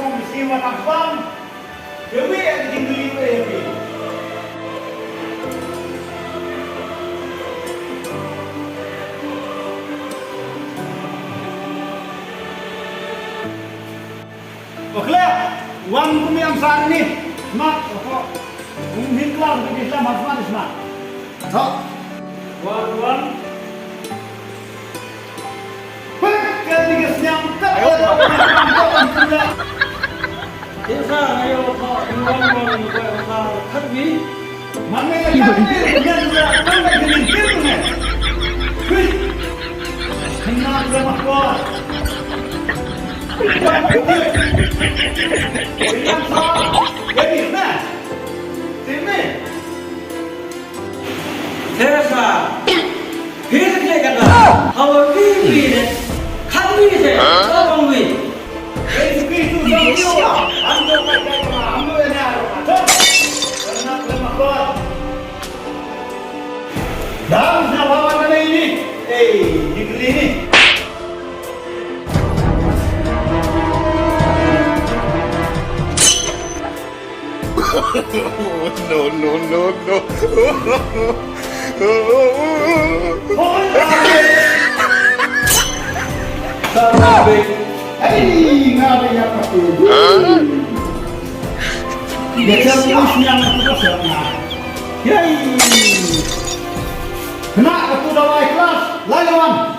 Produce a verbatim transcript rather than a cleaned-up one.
Ong si wa tak bang. Kami yang tinggal di P P. Okle, wan kumi am sani. Mak, okey. Ung hin kelar di Islam, harus manis, Mak. Sok. Wan, wan. Teresa, phi te kata, hawa wi wi ne, khat wi te, ka bang wi. Dam na bawa na ini, eh, degree ni. No, no, no, no. Hei, nga da ïa katu. Ïa katu sniang katu ka sniang. Hei. Kena katu dawai kelas, lai lawan.